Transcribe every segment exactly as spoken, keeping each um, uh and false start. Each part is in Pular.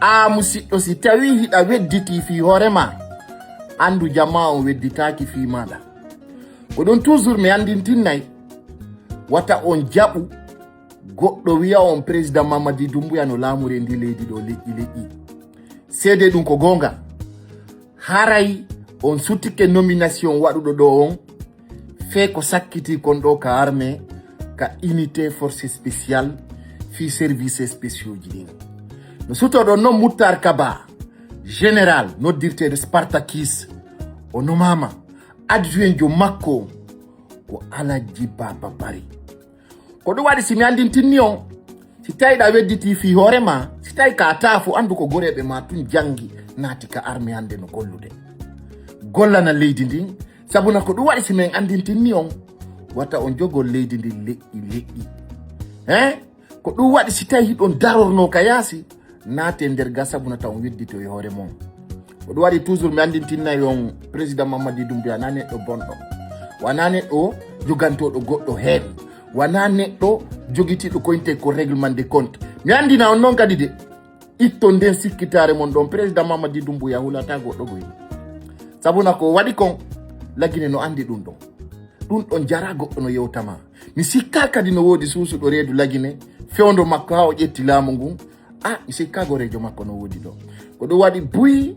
A musiɗɗo, si tawii hiɗa wedditii fii hoore maa, anndu jamaa on wedditaaki fii maaɗa. Ko ɗun toujours mi anndintinnay, wata on jaɓu goɗɗo wi'a on Président Mamadi Doumbouya no laamori e ndii leydi ɗoo leƴƴi leƴƴi. Seedee ɗun ko goonga. Haray on sutike nomination waɗuɗo ɗoo on, fee ko sakkitii kon ɗoo ka armée, ka unité force spéciale, fii service spéciaux ji ɗin. No sutoo ɗon non Muttar Kaba, général noddirteeɗo Spartakis, o nomaama adjoint jo makko on ko Alhaji Baba Bari. Ko ɗun waɗi si mi anndintinni on, si tawii hiɗa wedditii fii hoore maa, si tawii ka taafo, anndu ko goreeɓe maa tun janngi naati ka armée hannde no gollude. Gollana leydi ndin, sabuna ko ɗun waɗi si men anndintinni on, wata on jogor leydi ndin leƴƴi leƴƴi. Hein? Ko ɗun waɗi si tawii hiɗon darornoo ka yaasi, naatee nder gaa sabuna taw on wedditoo e hoore mon. Ko ɗun waɗi toujours mi anndintinnay on Président Mamadi Doumbouya wanaa neɗɗo bonɗo. Wanaa neɗɗo jogantooɗo goɗɗo heen. Wanaa neɗɗo jogitiiɗo ko intee ko règlement de compte. Mi anndina on non kadi de. Itton nden sikkitaare mon ɗon, Président Mamadi Doumbouya hulataa goɗɗo goy. Sabuna ko waɗi kon, Lagine no anndi ɗun ɗon. Ɗun ɗon jaraa goɗɗo no yewta maa. Mi sikkaa kadi no woodi suusuɗo reedu Lagine, fewndo makko haa o ƴetti laamu ngun. Ah, mi sikkaa goreejo makko no woodi ɗoo. Ko ɗun waɗi buy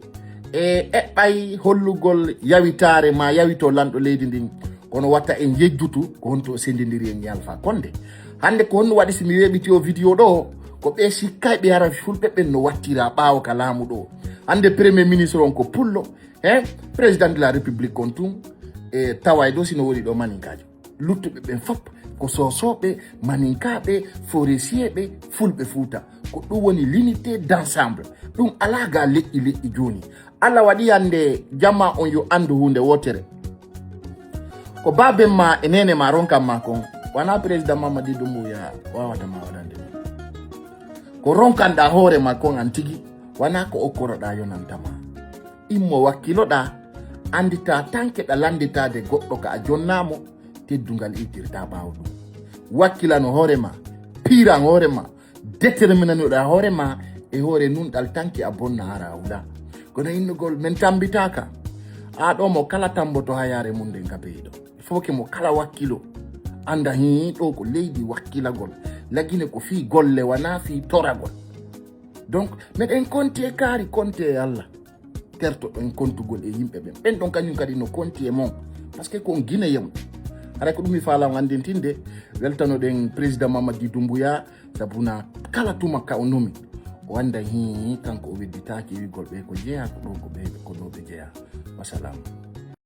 e eɓɓay hollugol yawitaare maa yawitoo lanɗo leydi ndin. Kono wata en yejjutu ko honto o sendindiri en e Alpha Condé. Hannde ko honno waɗi si mi weeɓiti o video ɗoo? Ko ɓe sikkayɓe hara fulɓe ɓen no wattira ɓaawo ka laamu ɗoo. Hannde Premier Ministre on ko pullo, he Président de la République on tun, e taway ɗoo si no woni ɗoo maninkaajo. Luttuɓe ɓen fop ko Soosooɓe, Maninkaaɓe, Forestiyeeɓe, Fulɓe Fuuta. Ko ɗun woni l'unité d'ensemble. Ɗun alaa gaa leƴƴi leƴƴi jooni. Alla waɗi hannde jamaa on yo anndu huunde wootere. Ko baaben maa e neene maa ronkan maa kon, wanaa Président Mamadi Doumbouya waawata maa waɗande ɗun. Ko ronkanɗaa hoore maa kon an tigi, wanaa ko okkoroɗaa yonanta maa. Immo wakkiloɗaa, annditaa tan keɗa lannditaade goɗɗo ka a jonnaa mo, teddungal iwtirtaa ɓaawo ɗun. Wakkilano hoore maa, piiran hoore maa, déterminanoɗaa hoore maa e hoore nunɗal tan ki a bonna hara a hula. Kono innugol men tammbitaaka. Aa ɗoo mo kala tammboto hayaare mun nden ka peyi ɗoo. Il faut que mo kala wakkilo annda hii ɗoo ko leydi wakkilagol. Lagine ko fii golle wanaa fii toragol. Donc, meɗen konti e kaari, konti e Alla. Tertoɗen kontugol e yimɓe ɓen. Ɓen ɗon kañum kadi no konti e mon. Parce que ko on Guinéen. Haray ko ɗum mi faalaa on anndintinde, weltanoɗen Président Mamadi Doumbouya, sabuna kala tuma ka o nomi, o annda hii kanko o wedditaaki e wi'ugol ɓe ko jeyaa, ko ɗoo ko ɓe, ko ɗoo ɓe jeyaa. Wasalaam.